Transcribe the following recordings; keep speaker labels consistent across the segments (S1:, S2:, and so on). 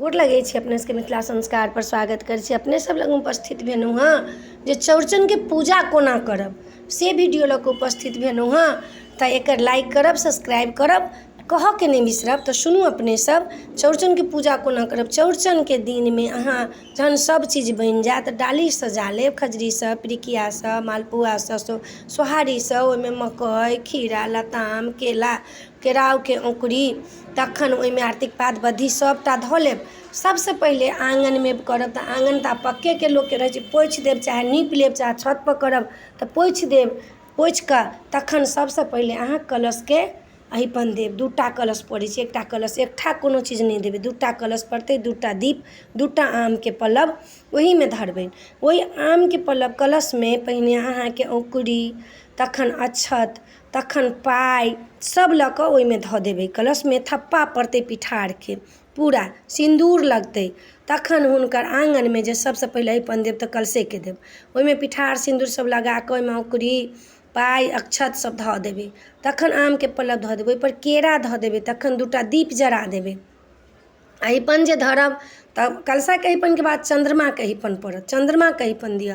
S1: गोर लगै छी अपने सबके मिथिला संस्कारपर स्वागत करै छी अपने सब लग उपस्थित भेलहुँ हँ जे चौरचनके पूजा कोना करब से वीडियो लऽ कऽ उपस्थित भेलहुँ हँ। तऽ एकर लाइक करब, सब्सक्राइब करब, कहऽके नहि बिसरब। तऽ सुनू अपने सब, चौरचनके पूजा कोना करब। चौरचनके दिनमे अहाँ जहन सब चीज बनि जायत, डाली सजा लेब खजूरीसँ, पिरिकियासँ, मालपुआसँ, सोहारीसँ। ओहिमे मकइ, खीरा, लताम, केला, केराउके औँकुरी, तखन ओहिमे आरतीक पात, बद्धी सभटा धऽ लेब। सभसँ पहिले आङ्गनमे करब तऽ आङ्गन तऽ आब पक्केके लोकके रहै छै, पोछि देब चाहे नीप लेब, चाहे छतपर करब तऽ पोछि देब। पोछि कऽ तखन सभसँ पहिले अहाँ कलशके अहिपन देब। 2टा कलश पड़ै छै, एकटा कलश एकठा कोनो चीज नहि देबै। 2टा कलश पड़तै, 2टा दीप, 2टा आमके पल्लव ओहीमे धरबै। ओहि आमके पल्लव कलशमे पहिने अहाँके औँकुरी, तखन अक्षत, तखन पाइ सब लऽ कऽ ओहिमे धऽ देबै। कलशमे थप्पा पड़तै पिठारके, पूरा सिन्दूर लगतै। तखन हुनकर आङ्गनमे जे सभसँ पहिले अहिपन देब तऽ कलशेके देब। ओहिमे पिठार सिन्दूर सब लगा कऽ ओहिमे औँकुरी, पाइ, अक्षत सब धऽ देबै। तखन आमके पल्लव धऽ देबै, ओहिपर केरा धऽ देबै, तखन 2टा दीप जरा देबै। अहिपन जे धरब तऽ कलशाके अहिपनके बाद चन्द्रमाके अहिपन पड़त, चन्द्रमाके अहिपन दिअ।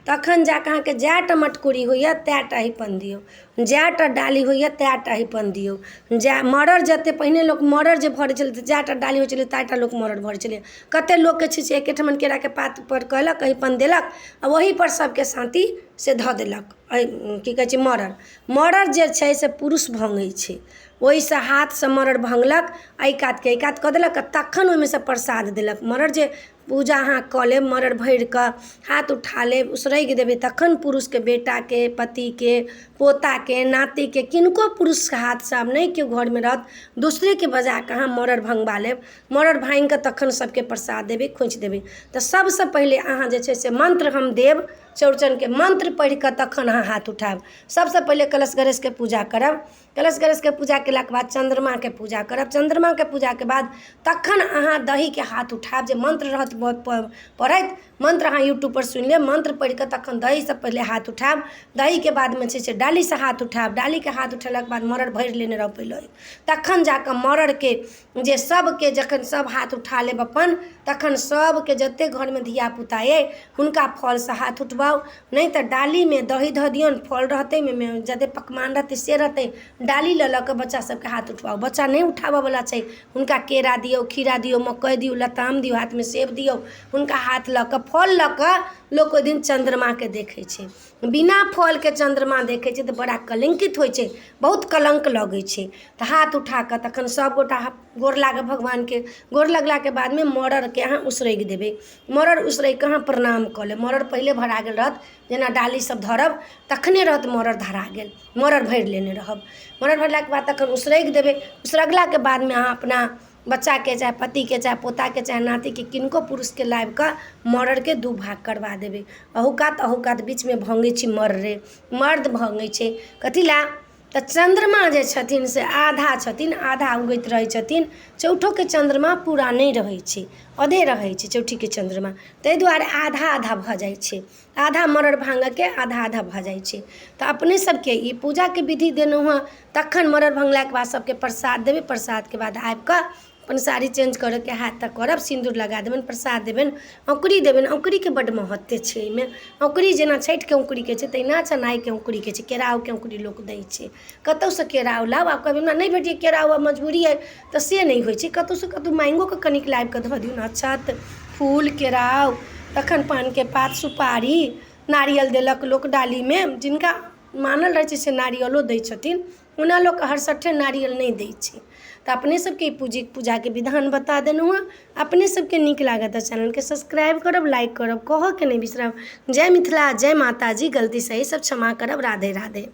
S1: तखन जाकऽ अहाँके जएटा मटकुरी होइए तएटा अहिपन दियौ, जएटा डाली होइए तएटा अहिपन दियौ। जए मड़र जते पहिने लोक मड़र जे भरै छलै तऽ जएटा डाली होइ छलै तएटा लोक मड़र भरै छलै। कते लोकके छै से एकेठमन केराके पातपर कयलक, अहिपन देलक आ ओहीपर सभके साँती से धऽ देलक। की कहै छै, मड़र मड़र जे छै से पुरुष भङ्गै छै, ओहिसँ हाथसँ मड़र भङ्गलक, एहि कातके एहि कात कऽ देलक आ तखन ओहिमे सँ प्रसाद देलक। मड़र जे पूजा अहाँ कऽ लेब, मड़र भरि कऽ हाथ उठा लेब, उसरगि देबै, तखन पुरुषके, बेटाके, पतिके, पोताके, नातिके, किनको पुरुषके हाथसँ, आब नहि केओ घरमे रहत, दोसरेके बजा कऽ अहाँ मड़र भङ्गबा लेब। मड़र भाङ्गि कऽ तखन सभके प्रसाद देबै, खोँइछ देबै। तऽ सभसँ पहिले अहाँ जे छै से मन्त्र हम देब, चौरचनके मन्त्र पढ़ि कऽ तखन अहाँ हाथ उठायब। सभसँ पहिले कलश गणेशके पूजा करब। कलश गणेशके पूजा केलाके बाद चन्द्रमाके पूजा करब। चन्द्रमाके पूजाके बाद तखन अहाँ दहीके हाथ उठायब। जे मन्त्र रहत पढ़ैत, मन्त्र अहाँ यूट्यूबपर सुनि लेब। मन्त्र पढ़ि कऽ तखन दहीसँ पहिले हाथ उठायब। दहीके बादमे छै से डालीसँ हाथ उठायब। डालीके हाथ उठेलाके बाद मड़र भरि लेने रहब पहिले, तखन जा कऽ मड़रके जे सभके जखन सभ हाथ उठा लेब अपन, तखन सभके जतेक घरमे धियापुता अइ हुनका फलसँ हाथ उठबाउ, नहि तऽ डालीमे दही धऽ दियौन, फल रहतै, ओहिमे जतेक पकवान रहतै से रहतै। डाली लऽ लऽ कऽ बच्चा सभके हाथ उठबाउ। बच्चा नहि उठाबयवला छै, हुनका केरा दियौ, खीरा दियौ, मकइ दियौ, लताम दियौ, हाथमे सेब दियौ। हुनका हाथ लऽ कऽ, फल लऽ कऽ लोक ओहि दिन चन्द्रमाके देखै छै। बिना फलके चन्द्रमा देखै छै तऽ बड़ा कलङ्कित होइ छै, बहुत कलङ्क लगै छै। तऽ हाथ उठा कऽ तखन सभगोटा गोर लागब भगवानके। गोर लगलाके बादमे मड़रके अहाँ उसरगि देबै। मड़र उसरगि कऽ अहाँ प्रणाम कऽ लेब। मड़र पहिले भरा गेल रहत, जेना डाली सब धरब तखने रहत मड़र धरा गेल, मड़र भरि लेने रहब। मड़र भरलाके बाद तखन उसरगि देबै। उसरगलाके बादमे अहाँ अपना बच्चाके, चाहे पतिके, चाहे पोताके, चाहे नातिके, किनको पुरुषके लाबि कऽ मड़रके 2 भाग करबा देबै, अहू कात अहू कात। बीचमे भङ्गै छै मड़रे, मर्द भङ्गै छै। कथी लए तऽ चन्द्रमा जे छथिन से आधा छथिन, आधा उगैत रहै छथिन। चौठोके चन्द्रमा पूरा नहि रहै छै, आधे रहै छै चौठीके चन्द्रमा, ताहि दुआरे आधा आधा भऽ जाइ छै। आधा मड़र भाङ्गऽके आधा आधा भऽ जाइ छै। तऽ अपने सबके ई पूजाके विधि देलहुँ हँ। तखन मड़र भङ्गलाके बाद सबके प्रसाद देबै। प्रसादके बाद आबि कऽ अपन साड़ी चेंज करऽके हैत तऽ करब, सिन्दूर लगा देबनि, प्रसाद देबनि, औँकुरी देबनि। औँकुरीके बड्ड महत्व छै एहिमे। औँकुरी जेना छठिके औँकुरीके छै तहिना चनाइके औँकुरीके छै, केराउके औँकुरी लोक दै छै। कतहुसँ केराउ लाउ। आब कहबै हमरा नहि भेटैए केराउ, आब मजबूरी अइ, तऽ से नहि होइ छै। कतहुसँ कतहु माङ्गिओ कऽ कनिक लाबि कऽ धऽ दियौन, अक्षत, फूल, केराउ, तखन पानके पात, सुपारी, नारियल देलक लोक डालीमे। जिनका मानल रहै छै से नारियलो दै छथिन, ओना लोक हरसट्ठे नारियल नहि दै छै। तऽ अपने सबके ई पूजाके विधान बता देलहुँ हँ। अपने सबके नीक लागत तऽ चैनलके सब्सक्राइब करब, लाइक करब, कहऽके नहि बिसरब। जय मिथिला, जय माताजी। गलती सही सब क्षमा करब। राधे राधे।